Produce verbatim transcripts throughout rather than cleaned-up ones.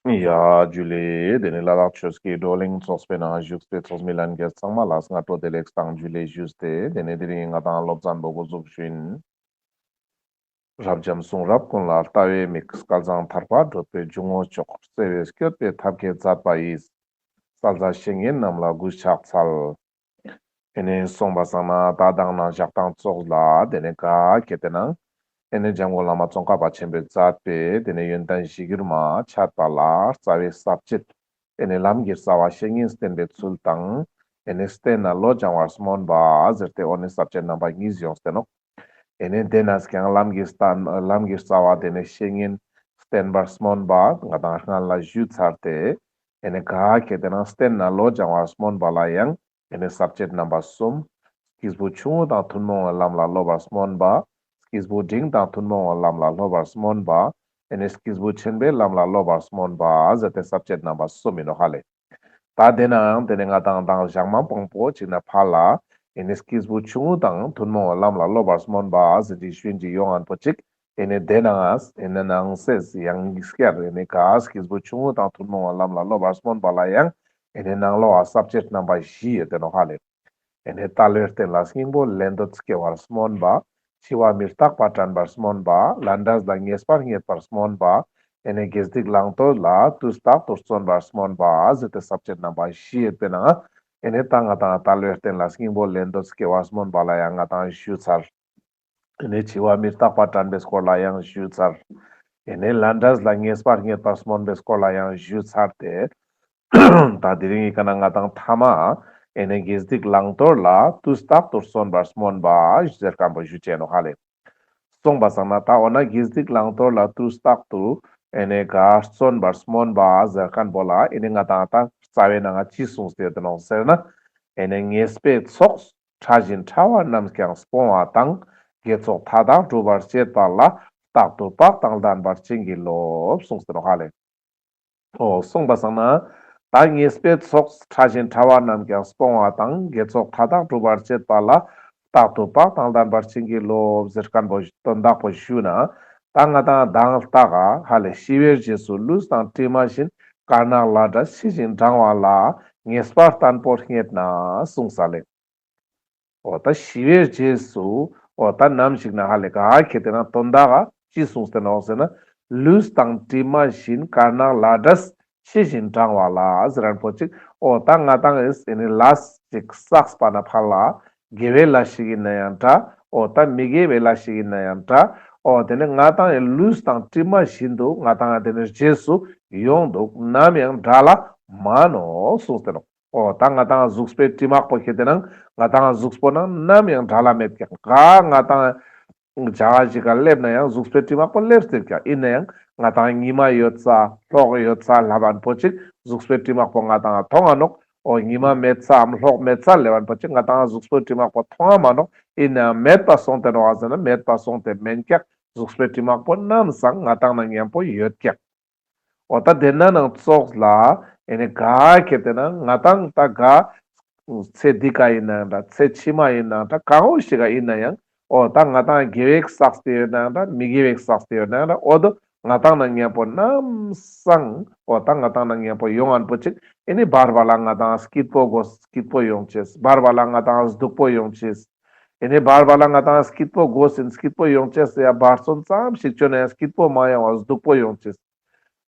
ཡ་ཇུ་ལེ། དེ་ནས་ལ་དྭགས་ཆོས་ཀྱི་བགྲོ་གླེང་ཚོགས་པའི་ནང་བཞུགས་པའི་ཚོགས་མི་ལྷན་རྒྱས་ཚང་མ་ལ་སྔ་དྲོ་བདེ་ལེགས་དང་ཇུ་ལེ་ཞུས་ཏེ། དེ་ནས་དེ་རིང་ང་དང་སློབ་ཚན་པོ་འགོ་འཛུགས་ཞུ་ཡིན། རབ་འབྱམས་གསུང་རབ་ཀུན་ལ་ལྟ་བའི་མིག་སྐལ་བཟང་ཐར་པ་བགྲོད་པའི་འཇུག་ངོགས་མཆོག་བརྩེ་བས་བསྐྱོད་པའི་ཐབས་མཁས་མཛད་པ་ཡིས། བསལ་བྱ་བཤེས་གཉེན་རྣམས་ལ་གུས་ཕྱག་འཚལ། ཨེ་ནེ་སོང་པ་སང་ན་ད་དང་ན་ཞག་དང་ཙོགས་ལ་དེ་ནས་ག་ཁེ་ཏེ་ན་ཨེ་ནེ་འཇམ་མགོན་བླ་མ་ཙོང་ཁ་པ་ཆེན་པོས་མཛད་པའི་དེ་ནས་ཡོན་ཏན་གཞིར་གྱུར་མ་འཆད་པ་ལ་རྩ་བའི་ས་བཅད་ཨེ་ནེ་ལམ་གྱི་རྩ་བ་བཤེས་གཉེན་བསྟེན་པའི་ཚུལ་དང་། ཨེ་ནེ་བསྟེན་ནས་བློ་སྦྱང་བར་སྨོན་པ་ཟེར་ཏེ་ཨོ་ནི་ས་བཅད་རྣམ་པ་གཉིས་ཡོངས་ཏེ་ནོག་ཨེ་ནེ་དེ་ནས་ཀྱང་ལམ་གྱི་སྟན་ལམ་གྱི་རྩ་བ་དེ་ནས་བཤེས་གཉེན་བསྟེན་པར་སྨོན་པ་ང་དང་སྔན་ལ་ཞུས་ཚར་ཏེ། ཨེ་ནེ་ག་ཁེ་ཏེ་ན་བསྟེན་ནས་བློ་སྦྱང་བར་སྨོན་པ་ལ་ཡང་ཨེ་ནེ་ས་བཅད་རྣམ་པ་གསུམ། སྐྱེས་བུ་ཆུང་ངུ་དང་ཐུན་མོང་བའི་ལམ་ལ་སློབ་པར་སྨོན་པ། སྐྱེས་བུ་འབྲིང་དང་ཐུན་མོང་བའི་ལམ་ལ་སློབ་པར་སྨོན་པ། ཨེ་ནེ་སྐྱེས་བུ་ཆེན་པོའི་ལམ་ལ་སློབ་པར་སྨོན་པ་ཟེར་ཏེ་ས་བཅད་རྣམ་པ་གསུམ་ཡིན་ནོག་ཧ་ལེ། ད་དེ་ནའང་དེ་ནས་ང་དང་དང་ཞག་མ་མང་པོ་ཅིག་ནས་ཕར་ལ་ཨེ་ནེ་སྐྱེས་བུ་ཆུང་ངུ་དང་ཐུན་མོང་བའི་ལམ་ལ་སློབ་པར་སྨོན་པ་ཟེར་ཏེ་ཞུ་ཡིན་ཅིག་ཡོང་ངན་པོ་ཅིག་ཨེ་ནེ་དེ་ནའང་ཨེ་ནེ་ནང་གསེས་ཡང་བསྐྱར་ཨེ་ནེ་ག་སྐྱེས་བུ་ཆུང་ངུ་དང་ཐུན་མོང་བའི་ལམ་ལ་སློབ་པར་སྨོན་པ་ལ་ཡང་ཨེ་ནེ་ནང་ལོགས་ས་བཅད་རྣམ་པ་བཞི་ཡོད་དེ་ནོག་ཧ་ལེ། ཨེ་ནེ་དལ་བའི་རྟེན་ལ་སྙིང་པོ་ལེན་འདོད་སྐྱེ་བར་སྨོན་པ། འཆི་བ་མི་རྟག་པ་དྲན་པར་སྨོན་པ། ལས་འབྲས་ལ་ངེས་པ་རྙེད་པར་སྨོན་པ། ཨེ་ནེ་དགེ་སྡིག་བླང་དོར་ལ་དུས་རྟག་ཏུ་བརྩོན་པར་སྨོན་པ་ཟེར་ཏེ་ས་བཅད་རྣམ་པ་བཞི་ཡོད་པའི་ནང་ཨེ་ནེ་ད་ང་དང་དལ་བའི་རྟེན་ལ་སྙིང་པོ་ལེན་འདོད་སྐྱེ་བར་སྨོན་པ་ལ་ཡང་ང་དང་ཞུས་ཚར། ཨེ་ནེ་འཆི་བ་མི་རྟག་པ་དྲན་པའི་སྐོར་ལ་ཡང་ཞུས་ཚར། ཨེ་ནེ་ལས་འབྲས་ལ་ངེས་པ་རྙེད་པར་སྨོན་པའི་སྐོར་ལ་ཡང་ཞུས་ཚར་ཏེ། ད་དེ་རིང་ངི་ཀ་ན་ང་དང་ཐ་མ་ཨེ་ནེ་དགེ་སྡིག་བླང་དོར་ལ་དུས་རྟག་ཏུ་བརྩོན་པར་སྨོན་པ་ཟེར་མཁན་པོ་ཞུ་ཅེས་ནོག་ཧ་ལེ། སོང་པ་སང་ན་ད་འོ་ན་དགེ་སྡིག་བླང་དོར་ལ་དུས་རྟག་ཏུ་ཨེ་ནེ་ག་བརྩོན་པར་སྨོན་པ་ཟེར་མཁན་པོ་ལ་ཨེ་ནེ་ང་དང་ད་རྩ་བའི་ནང་ང་ཅི་གསུངས་ཏེ་ཡོད་དེ་ནོག་ཟེར་ན། ཨེ་ནེ་ཉེས་པའི་ཚོགས་ཕྲ་ཞིང་ཕྲ་བ་རྣམས་ཀྱང་སྤོང་བ་དང་། དགེ་ཚོགས་མཐའ་དག་སྒྲུབ་པར་བྱེད་པ་ལ། རྟག་ཏུ་བག་དང་ལྡན་པར་བྱིན་གྱིས་རློབས། གསུངས་ཏེ་ནོག་ཧ་ལེ། འོ་སོང་པ་སང་ན་ད་ཉེས་པའི་ཚོགས་ཕྲ་ཞིང་ཕྲ་བ་རྣམས་ཀྱང་སྤོང་བ་དང་། དགེ་ཚོགས་མཐའ་དག་སྒྲུབ་པར་བྱེད་པ་ལ། རྟག་ཏུ་བག་དང་ལྡན་པར་བྱིན་གྱིས་རློབས་ཟེར་མཁན་པོ་དོན་དག་པོ་ཞུ་ན། ད་ང་དང་དང་ལྟ་ག་ཧ་ལེ་ཤི་བའི་རྗེས་སུ་ལུས་དང་གྲིབ་མ་བཞིན། དཀར་ནག་ལས་འབྲས་ཕྱི་བཞིན་འབྲང་བ་ལ། ཉེས་པ་བརྟན་པོར་རྙེད་ན་གསུངས་ས་ལེ། འོ་ད་ཤི་བའི་རྗེས་སུ་འོ་ད་ནམ་ཞིག་ན་ཧ་ལེ་ག་ཁེ་ཏེ་ན་དོན་དག་ག་ཅི་གསུངས་ཏེ་ནོག་ཟེར་ན། ལུས་དང་གྲིབ་མ་བཞིན། དཀར་ནག་ལས་འབྲས་ཕྱི་བཞིན་འབྲང་བ་ལ་ཟེར་མཁན་པོ་ཅིག་འོ་ད་ང་དང་ཨེ་ནེ་ལས་ཅིག་བསགས་པ་ན་ཕར་ལ་དགེ་བའི་ལས་ཤིག་ཡིན་ན་ཡང་འདྲ། འོ་ད་མི་དགེ་བའི་ལས་ཤིག་ཡིན་ན་ཡང་འདྲ། འོ་དེ་ནས་ང་དང་ཨེ་ལུས་དང་གྲིབ་མ་བཞིན་དུ་ང་དང་ཨེ་དེ་ནས་རྗེས་སུ་ཡོང་འདུག་ནམ་ཡང་དགྲ་ལྷ་མ་ནོག་གསུངས་ཏེ་ནོག་འོ་ད་ང་དང་གཟུགས་པོའི་དྲི་མ་པོ་ཁེ་ཏེ་ན་ང་དང་གཟུགས་པོ་ནང་ནམ་ཡང་དགྲ་ལྷ་མེད་ཀྱག་ག་ང་དང་ཇ་ག་ཞིག་ག་སླེབས་ན་ཡང་གཟུགས་པོའི་དྲི་མ་པོ་སླེབས་ཏེ་ཀྱག་ཡིན་ན་ཡང་ང་དང་ཉི་མ་ཡོད་ས་གློག་ཡོད་ས་ལབ་མཁན་པོ་ཅིག་གཟུགས་པོའི་དྲི་མ་པོ་ང་དང་མཐོང་ང་ནོག་འོ་ཉི་མ་མེད་སའམ་གློག་མེད་ས་ལབ་མཁན་པོ་ཅིག་ང་དང་གཟུགས་པོའི་དྲི་མ་པོ་མཐོང་ང་མ་ནོག་ཡིན་ན་ཡང་མེད་པ་སོང་སྟེ་ནོག་ཟེར་ན་མེད་པ་སོང་སྟེ་མེན་ཀྱག་གཟུགས་པོའི་དྲི་མ་པོ་ནམ་སང་ང་དང་ན་མཉམ་པོ་ཡོད་ཀྱག་འོ་ད་དེ་ན་ནང་ཙོགས་ལ་ཨེ་ནེ་ག་ཁེ་ཏེ་ན་ང་དང་ད་ག་ཚེ་འདི་ཀ་ཡིན་ནའང་འདྲ། ཚེ་ཕྱི་མ་ཡིན་ནའང་འདྲ། གང་བོ་ཞིག་ག་ཡིན་ན་ཡང་འོ་ད་ང་དང་དགེ་བ་བསགས་ཏེ་ཡོད་ནའང་འདྲ། མི་དགེ་བ་བསགས་ཏེ་ཡོད་ནའང་འདྲ། འོ་དོ་ང་དང་ན་མཉམ་པོ་ནམ་སང་འོ་ད་ང་དང་ན་མཉམ་པོ་ཡོང་མཁན་པོ་ཅིག་ཨེ་ནེ་བར་བར་ལ་ང་དང་སྐྱིད་པོ་དགོས། སྐྱིད་པོ་ཡོང་ཅེས། བར་བར་ལ་ང་དང་སྡུག་པོ་ཡོང་ཅེས། ཨེ་ནེ་བར་བར་ལ་ང་དང་སྐྱིད་པོ་དགོས་ཟིན་སྐྱིད་པོ་ཡོང་ཅེས་ཟེར་ཡ་འབད་བརྩོན་ཙམ་ཞིག་བཅོས་ན་ཡང་སྐྱིད་པོ་མ་ཡོང་བ་སྡུག་པོ་ཡོང་ཅེས།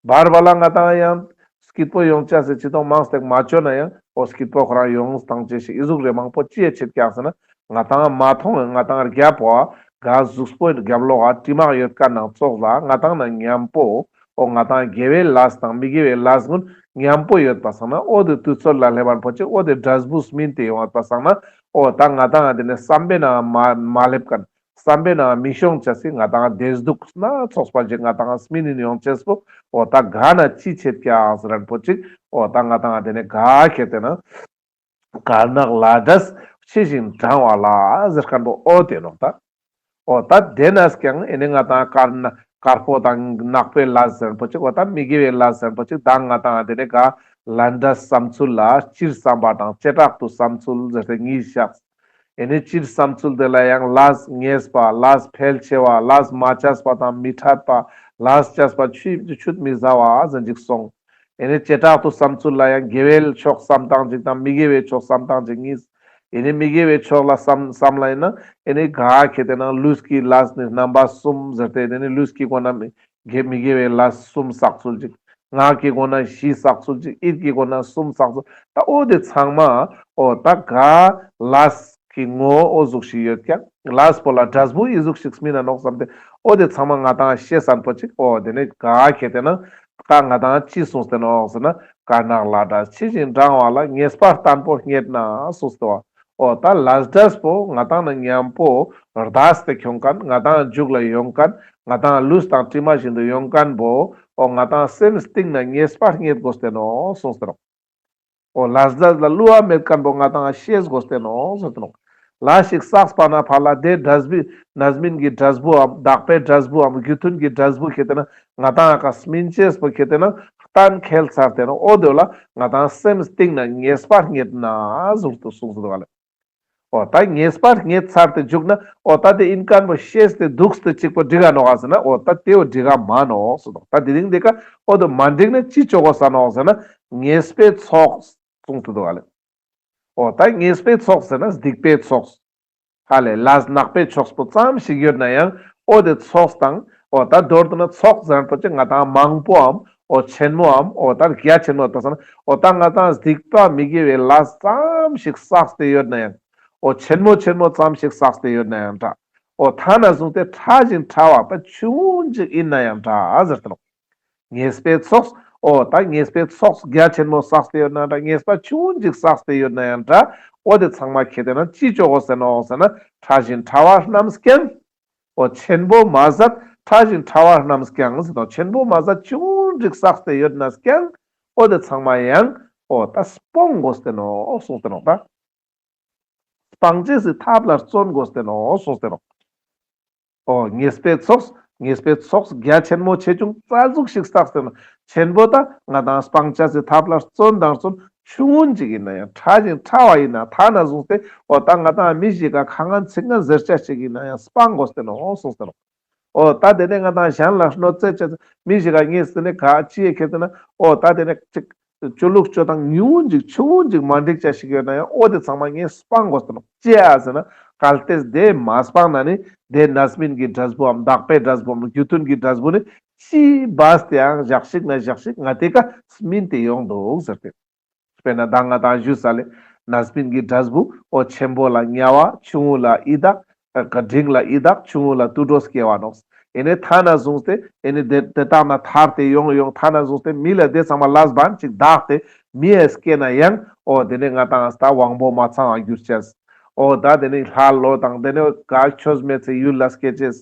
བར་བར་ལ་ང་དང་ཡང་སྐྱིད་པོ་ཡོང་ཅེས་ཟེར་ཅི་ཏོང་མང་སྟེ་མ་བཅོས་ན་ཡང་འོ་སྐྱིད་པོ་ཁོ་རང་ཡོང་སྟངས་ཅེས་ཤིག་ཨི་ཟུག་རེ་མང་པོ་ཅི་ཡ་ཆེད་ཀྱག་ཟེར་ན་ང་དང་མ་མཐོང་ང་དང་རྒྱབ་པོ་ག་གཟུགས་པོའི་རྒྱབ་ལོགས་ལ་དྲི་མ་ཡོད་མཁན་ནང་ཙོགས་ལ་ང་དང་ན་མཉམ་པོ་འོ་ང་དང་དགེ་བའི་ལས་དང་མི་དགེ་བའི་ལས་ཀུན་མཉམ་པོ་ཡོད་པ་སང་ན་འོ་དེ་དུས་ཚོད་ལ་སླེབས་མཁན་པོ་ཅིག་འོ་དེ་འབྲས་བུ་སྨིན་ཏེ་ཡོང་བ་སང་ན་འོ་ད་ང་དང་དེ་ནས་བསམ་པའི་ནང་མ་མ་སླེབས་མཁན། བསམ་པའི་ནང་མི་ཤོང་ཅེས་སི་ང་དང་བདེ་སྡུག་སྣ་ཚོགས་པ་ཅིག་ང་དང་སྨིན་ནི་ཡོང་ཅེས་པོ་འོ་ད་ག་ན་ཅི་ཆེད་ཀྱག་ཟེར་མཁན་པོ་ཅིག་འོ་ད་ང་དང་དེ་ནས་ག་ཁེ་ཏེ་ན་དཀར་ནག་ལས་འབྲས་ཕྱི་བཞིན་འབྲང་བ་ལ་ཟེར་མཁན་པོ་འོ་དེ་ནོག་ད། འོ་ད་དེ་ནས་ཀྱང་ཨེ་ནེ་ང་དང་དཀར་ན་དཀར་པོ་དང་ནག་པོའི་ལས་ཟེར་མཁན་པོ་ཅིག་འོ་ད་མི་དགེ་བའི་ལས་ཟེར་མཁན་པོ་ཅིག་ད་ང་དང་དེ་ནས་ག་ལས་འབྲས་བསམ་ཚུལ་ལ་སྤྱིར་བསམ་པ་དང་བྱེ་བྲག་ཏུ་བསམ་ཚུལ་ཟེར་ཏེ་གཉིས་བཞག་ཨེ་ནེ་སྤྱིར་བསམ་ཚུལ་དེ་ལ་ཡང་ལས་ངན་པ། ལས་ཕལ་ཆེ་བ། ལས་མ་བྱས་པ་དང་མི་འཕྲད་པ། ལས་བྱས་པ་ཆུད་ཆུད་མི་ཟ་བ་ཟེར་ཅིག་སོང་། ཨེ་ནེ་བྱེ་བྲག་ཏུ་བསམ་ཚུལ་ལ་ཡང་དགེ་བའི་ཕྱོགས་བསམ་སྟངས་ཅིག་དང་མི་དགེ་བའི་ཕྱོགས་བསམ་སྟངས་ཅིག་གཉིས། ཨེ་ནེ་མི་དགེ་བའི་ཕྱོགས་ལ་བསམ་བསམ་ལ་ཡིན་ན་ཨེ་ནེ་ག་ཁེ་ཏེ་ན་ལུས་ཀྱི་ལས་ནི་རྣམ་པ་གསུམ་ཟེར་ཏེ་ཨེ་ནེ་ལུས་ཀྱི་སྒོ་ན་མི་དགེ་མི་དགེ་བའི་ལས་གསུམ་བསགས་ཚུལ་ཅིག། ངག་གི་སྒོ་ན་བཞི་བསགས་ཚུལ་ཅིག། ཡིད་ཀྱི་སྒོ་ན་གསུམ་བསགས་ཚུལ། ད་འོ་དེ་ཚང་མ་འོ་ད་ག་ལས་ཀྱི་ངོ་བོ་འོ་ཟུག་ཞིག་ཡོད་ཀྱང་ལས་པོ་ལ་འབྲས་བུ་ཨི་ཟུག་ཞིག་སྨིན་ན་ནོག་བསམ་སྟེ་འོ་དེ་ཚང་མ་ང་ཏང་ཤེས་བསམ་པོ་ཅིག། འོ་དེ་ནེ་ག་ཁེ་ཏེ་ན་ད་ང་ཏང་ཅི་གསུངས་ཏེ་ནོག་ཟེར་ན། དཀར་ནག་ལས་འབྲས་ཕྱི་བཞིན་འབྲང་བ་ལ། ངེས་པ་བརྟན་པོ་རྙེད་ན་གསུངས་ཏེ་བ། འོ་ད་ལས་འབྲས་པོ་ང་ཏང་ན་མཉམ་པོ་རྡས་ཏེ་ཁྱོང་མཁན་ང་ཏང་མཇུག་ལ་ཡོང་མཁན་ང་ཏང་ལུས་དང་གྲིབ་མ་བཞིན་དུ་ཡོང་མཁན་པོ་འོ་ང་ཏང་སེམས་གཏིང་ན་ངེས་པ་རྙེད་དགོས་ཏེ་ནོག་གསུངས་ཏེ་ནོག། འོ་ལས་འབྲས་ལ་བསླུ་བ་མེད་མཁན་པོ་ང་ཏང་ཤེས་དགོས་ཏེ་ནོག་གསུངས་ཏེ་ནོག། ལས་ཤིག་བསགས་པ་ན་ཕར་ལ་དེ་འབྲས་བུ་རྣམ་སྨིན་གྱི་འབྲས་བུའམ་དག་པའི་འབྲས་བུའམ་རྒྱུ་མཐུན་གྱི་འབྲས་བུ་ཁེ་ཏེ་ན་ང་ཏང་ཀ་སྨིན་ཅེས་པོ་ཁེ་ཏེ་ན་གཏན་འཁེལ་ཚར་ཏེ་ནོག། འོ་དེ་ལ་ང་ཏང་སེམས་གཏིང་ན་ངེས་པ་རྙེད་ན་ཟུར་དུ་གསུངས་སུ་འདུག་ག་ལེ། འོ་ད་ངེས་པ་རྙེད་ཚར་ཏེ་འཇུག་ན་འོ་ད་དེ་ཨིན་མཁན་པོ་ཤེས་ཏེ་འདུག་སྟེ་གཅིག་པོ་འགྲིག་ག་ནོག་ག་ཟེར་ན་འོ་ད་དེ་བོ་འགྲིག་ག་མ་ནོག་གསུངས་འདུག། ད་དེ་རིང་དེ་ཀ་འོ་དེ་མ་འགྲིག་ན་ཅི་ཅོ་དགོས་ས་ནོག་ཟེར་ན་ངེས་པའི་ཚོགས་གསུངས་སུ་འདུག་ག་ལེ། འོ་ད་ངེས་པའི་ཚོགས་ཟེར་ན་སྡིག་པའི་ཚོགས། ཧ་ལས་ལས་ནག་པའི་ཕྱོགས་པོ་ཙམ་ཞིག་ཡོད་ན་ཡང་འོ་དེ་ཚོགས་དང་འོ་ད་མདོར་བསྡུ་ན་ཚོགས་ཟེར་པོ་ཅིག་ང་ཏང་མང་པོའམ་འོ་ཆེན་མོའམ་འོ་ད་རྒྱ་ཆེན་མོ་ད་ཟེར་ན་འོ་ད་ང་ཏང་སྡིག་པ་མི་དགེ་བའི་ལས་ཙམ་ཞིག་བསགས་ཏེ་ཡོད་ན་ཡང་འོ་ཆེན་མོ་ཆེན་མོ་ཙམ་ཞིག་བསགས་ཏེ་ཡོད་ན་ཡང་འདྲ། འོ་ཐ་ན་བཟུང་སྟེ་ཕྲ་ཞིང་ཕྲ་བ་ད་ཆུང་ངུ་ཅིག་ཡིན་ན་ཡང་འདྲ་ཟེར་ཏེ་ནོག། ངེས་པའི་ཚོགས། འོ་ད་ངེས་པའི་ཚོགས་རྒྱ་ཆེན་མོ་བསགས་ཏེ་ཡོད་ན་འདྲ། ངེས་པ་ཆུང་ངུ་ཅིག་བསགས་ཏེ་ཡོད་ན་ཡང་འདྲ། འོ་དེ་ཚང་མ་ཁེ་ཏེ་ན་ཅི་ཅོ་དགོས་ཟེར་ནོག་ཟེར་ན་ཕྲ་ཞིང་ཕྲ་བ་རྣམས་ཀྱང་། འོ་ཆེན་པོ་མ་ཟད་ཕྲ་ཞིང་ཕྲ་བ་རྣམས་ཀྱང་ཟེར་ནོག། ཆེན་པོ་མ་ཟད་ཆུང་ངུ་ཅིག་བསགས་ཏེ་ཡོད་ན་ཀྱང་འོ་དེ་ཚང་མ་ཡང་འོ་ད་སྤོང་དགོས་ཟེར་ནོག་གསུངས་ཏེ་ནོག་ད། སྤང་བྱེད་སི་ཐབས་ལ་བརྩོན་དགོས་ཏེ་ནོག་གསུངས་ཏེ་ནོག། འོ་ངེས་པའི་ཚོགས། ངེས་པའི་ཚོགས་རྒྱ་ཆེན་མོ་ཆེ་ཆུང་ཙ་ཟུག་ཞིག་བསགས་ཏེ་ན་ཆེན་པོ་ད་ང་ཏང་སྤང་བྱ་སི་ཐབས་ལ་བརྩོན་དང་བརྩོན། ཆུང་ངུན་ཅིག་ཡིན་ན་ཡང་ཕྲ་ཞིང་ཕྲ་བ་ཡིན་ན་ཐ་ན་བཟུང་སྟེ་འོ་ད་ང་ཏང་མི་ཞིག་ག་ཁ་ངན་ཚིག་ངན་ཟེར་བྱ་ཞིག་ཡིན་ན་ཡང་སྤང་དགོས་ཏེ་ནོག་གསུངས་ཏེ་ནོག། འོ་ད་དེ་ནས་ང་ཏང་གཞན་ལ་གནོད་འཚེ་བྱ་མི་ཞིག་ག་ངས་དེ་ནས་ག་ཅི་ཡེ་ཁེ་ཏེ་ན་འོ་ད་དེ་ནས་ཅིག་སྤྱོད་ལུགས་སྤྱོད་སྟངས་ཉུང་ངུན་ཅིག་ཆུང་ངུན་ཅིག་མ་འགྲིག་ཅེས་ཞིག་ཡོད་ན་ཡང་འོ་དེ་ཚང་མ་ངས་སྤང་དགོས་ཏེ་ནོག། ཅི་ཡ་ཟེར་ན་གལ་ཏེ་དེ་མ་སྤངས་ན་ནི་དེ་རྣམ་སྨིན་གྱི་འབྲས་བུའམ་དག་པའི་འབྲས་བུའམ་རྒྱུ་མཐུན་གྱི་འབྲས་བུ་ནི་ཅི་བས་ཏེ་ཡང་ཞག་ཅིག་ན་ཞག་ཅིག་ང་ཏེ་ཀ་སྨིན་ཏེ་ཡོང་འདུག་ཟེར་ཏེ། དཔེར་ན་ད་ང་ཏང་ཞུས་ས་ལེ། རྣམ་སྨིན་གྱི་འབྲས་བུ་འོ་ཆེན་པོ་ལ་དམྱལ་བ། ཆུང་ངུ་ལ་ཡི་དྭགས། འབྲིང་ལ་ཡི་དྭགས། ཆུང་ངུ་ལ་དུད་འགྲོ་སྐྱེ་བ་ནོག། ཨེ་ནེ་ཐ་ན་བཟུང་སྟེ་ཨེ་ནེ་དེ་དེ་དག་ན་ཐར་ཏེ་ཡོང་ཡོང་ཐ་ན་བཟུང་སྟེ་མི་ལ་དེ་ཚང་མ་ལས་བན་ཅིག་བདག་སྟེ་མི་ཡ་སྐྱེ་ན་ཡང་འོ་དེ་ནས་ང་ཏང་ད་དབང་པོ་མ་ཚང་བ་འགྱུར་ཅེས། འོ་ད་དེ་ནས་ལྷ་ལོ་དང་དེ་ནས་ག་ཆོས་མེད་ཚེ་ཡུལ་ལ་སྐྱེ་ཅེས།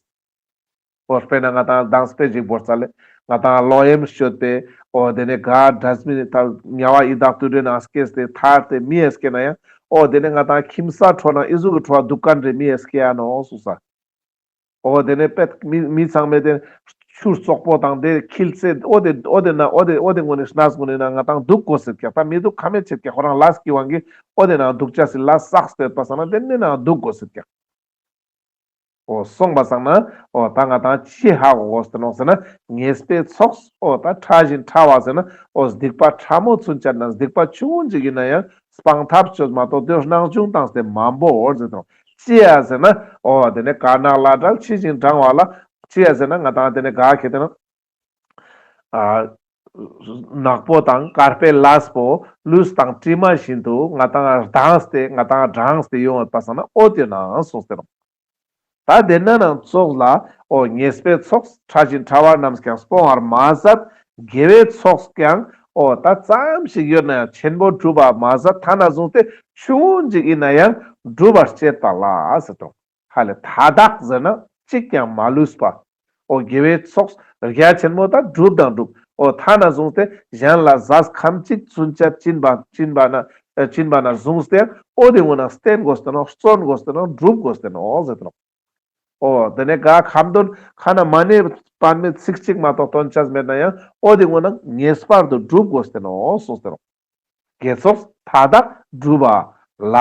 འོ་དཔེར་ན་ང་ཏང་དང་དཔེ་ཅིག་བོར་ས་ལེ། ང་ཏང་ལོ་ཡམ་སྤྱོད་དེ་འོ་དེ་ནས་ག་འདྲ་མིན་ད་དམྱལ་བ་ཡི་དྭགས་དུད་འགྲོའི་ནང་སྐྱེས་ཏེ་ཐར་ཏེ་མི་ཡ་སྐྱེ་ན་ཡང་འོ་དེ་ནས་ང་ཏང་ཁྱིམ་ས་འཕྲོ་ན་ཨི་ཟུག་གི་འཕྲོ་བ་འདུག་ག་འདྲ་མི་ཡ་སྐྱེ་ཡ་ནོག་གསུངས་ས། འོ་དེ་ནས་པད་མི་མི་ཚང་མས་དེ་ཆུ་བཙོག་པོ་དང་དེ་འཁྱིལ་ཚེ་འོ་དེ་འོ་དེ་ན་འོ་དེ་འོ་དེ་ངོ་ནས་གནས་ངོ་ནས་ན་ང་ཏང་འདུག་དགོས་སེད་ཀྱག། ད་མི་འདུག་ཁ་མེད་ཆེད་ཀྱག། ཁོ་རང་ལས་ཀྱི་དབང་གིས་འོ་དེ་ན་འདུག་ཅེས་སི་ལས་བསགས་ཏེ་ཡོད་པ་སང་ན་དེ་ནས་ན་འདུག་དགོས་སེད་ཀྱག། འོ་སོང་པ་སང་ན་འོ་ད་ང་ཏང་ཅི་ཧ་གོ་དགོས་ཏེ་ནོག་ཟེར་ན་ངེས་པའི་ཚོགས། འོ་ད་ཕྲ་ཞིང་ཕྲ་བ་ཟེར་ན་འོ་སྡིག་པ་ཕྲ་མོ་ཚུན་ཆད་ན་སྡིག་པ་ཆུང་ངུན་ཅིག་ཡིན་ན་ཡང་སྤང་ཐབས་ཅོས་མ་གཏོགས་དེ་སྣང་ཆུང་བཏང་སྟེ་མ་འབོར་ཟེར་ཏེ་ནོག། ཅི་ཡ་ཟེར་ན་འོ་དེ་ནས་དཀར་ནག་ལས་འབྲས་ཕྱི་བཞིན་འབྲང་བ་ལ། ཅི་ཡ་ཟེར་ན་ང་ཏང་དེ་ནས་ག་ཁེ་ཏེ་ན་ཨ་ནག་པོ་དང་དཀར་པོའི་ལས་པོ་ལུས་དང་གྲིབ་མ་བཞིན་དུ་ང་ཏང་ལྡངས་ཏེ་ང་ཏང་དྲངས་ཏེ་ཡོང་ཡོད་པ་སང་ན་འོ་དེ་ན་གསུངས་ཏེ་ནོག། ད་དེ་ན་ནང་ཚོགས་ལ་འོ་ངེས་པའི་ཚོགས་ཕྲ་ཞིང་ཕྲ་བ་རྣམས་ཀྱང་སྤོང་བར་མ་ཟད་དགེ་བའི་ཚོགས་ཀྱང་འོ་ད་ཙམ་ཞིག་ཡོད་ན་ཡང་ཆེན་པོ་བསྒྲུབ་པ་མ་ཟད་ཐ་ན་བཟུང་སྟེ་ཆུང་ངུན་ཅིག་ཡིན་ན་ཡང་བསྒྲུབ་པར་བྱེད་པ་ལ་ཟེར་ཏོ། ཧ་ལས་མཐའ་དག་ཟེར་ན་གཅིག་ཀྱང་མ་ལུས་པ། འོ་དགེ་བའི་ཚོགས་རྒྱ་ཆེན་མོ་ད་བསྒྲུབ་དང་བསྒྲུབ། འོ་ཐ་ན་བཟུང་སྟེ་གཞན་ལ་ཟས་ཁམ་གཅིག་ཚུན་ཆད་སྦྱིན་པ་སྦྱིན་པ་ན་སྦྱིན་པ་ན་བཟུང་སྟེ་འོ་དེ་ངོ་ན་བསྟེན་དགོས་ཏེ་ནོག། བརྩོན་དགོས་ཏེ་ནོག། བསྒྲུབ་དགོས་ཏེ་ནོག་ཟེར་ཏེ་ནོག། འོ་དེ་ནས་ག་ཁ་འདོན་ཁ་ན་མ་ཎི་བར་མའི་ཚིག་གཅིག་མ་གཏོགས་འདོན་ཅེས་མེད་ན་ཡང་འོ་དེ་ངོ་ན་ངེས་པར་དུ་བསྒྲུབ་དགོས་ཏེ་ནོག་གསུངས་ཏེ་ནོག། དགེ་ཚོགས་མཐའ་དག་བསྒྲུབ་པ་ལ།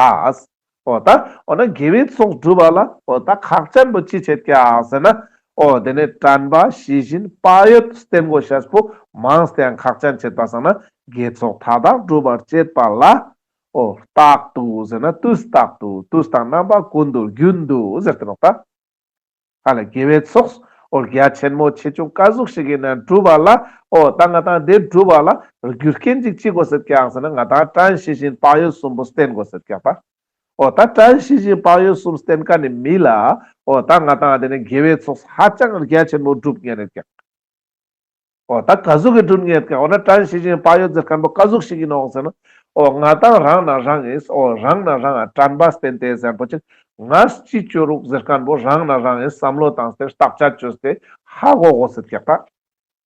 འོ་ད་འོ་ན་དགེ་བའི་ཚོགས་བསྒྲུབ་པ་ལ་འོ་ད་ཁག་ཅན་པོ་ཅི་བྱེད་ཀྱག་ཟེར་ན། འོ་དེ་ནས་དྲན་པ་ཤེས་བཞིན་བག་ཡོད་བསྟེན་དགོས་ཤེས་པོ་མང་སྟེ་ཡང་ཁག་ཅན་བྱེད་པ་སང་ན་དགེ་ཚོགས་མཐའ་དག་སྒྲུབ་པར་བྱེད་པ་ལ། འོ་རྟག་ཏུ་ཟེར་ན་དུས་རྟག་ཏུ་དུས་དང་རྣམ་པ་ཀུན་ཏུ་རྒྱུན་དུ་ཟེར་ཏེ་ནོག་ད། ཧ་ལས་དགེ་བའི་ཚོགས་འོ་རྒྱ་ཆེན་མོ་ཆེ་ཆུང་ག་ཟུག་ཞིག་ཡིན་ན་སྒྲུབ་པ་ལ། འོ་ད་ང་དང་དེ་སྒྲུབ་པ་ལ་རྒྱུ་རྐྱེན་ཅིག་ཅི་དགོས་སེད་ཀྱག་ཟེར་ན་ང་དང་དྲན་ཤེས་བཞིན་བག་ཡོད་གསུམ་པོ་བསྟེན་དགོས་སེད་ཀྱག་ད། འོ་ད་དྲན་ཤེས་བཞིན་བག་ཡོད་གསུམ་བསྟེན་མཁན་ནི་མི་ལ། འོ་ད་ང་དང་དེ་ནས་དགེ་བའི་ཚོགས་ཧ་ཅང་རྒྱ་ཆེན་མོ་སྒྲུབ་ཉན་ནེད་ཀྱག། འོ་ད་ག་ཟུག་གི་སྒྲུབ་ཉན་ནེད་ཀྱག། འོ་ན་དྲན་ཤེས་བཞིན་བག་ཡོད་ཟེར་མཁན་པོ་ག་ཟུག་ཞིག་ཡིན་ནོག་ཟེར་ན། འོ་ང་དང་རང་ན་རང་ངིས་འོ་རང་ན་རང་ང་དྲན་པ་བསྟེན་ཏེ་ཟེར་མཁན་པོ་ཅིག་ངས་ཅི་བཅོ་རུག་ཟེར་མཁན་པོ་རང་ན་རང་ངིས་བསམ་བློ་བཏང་སྟེ་བརྟག་དཔྱད་བཅོས་ཏེ་ཧ་གོ་དགོས་སེད་ཀྱག་ད།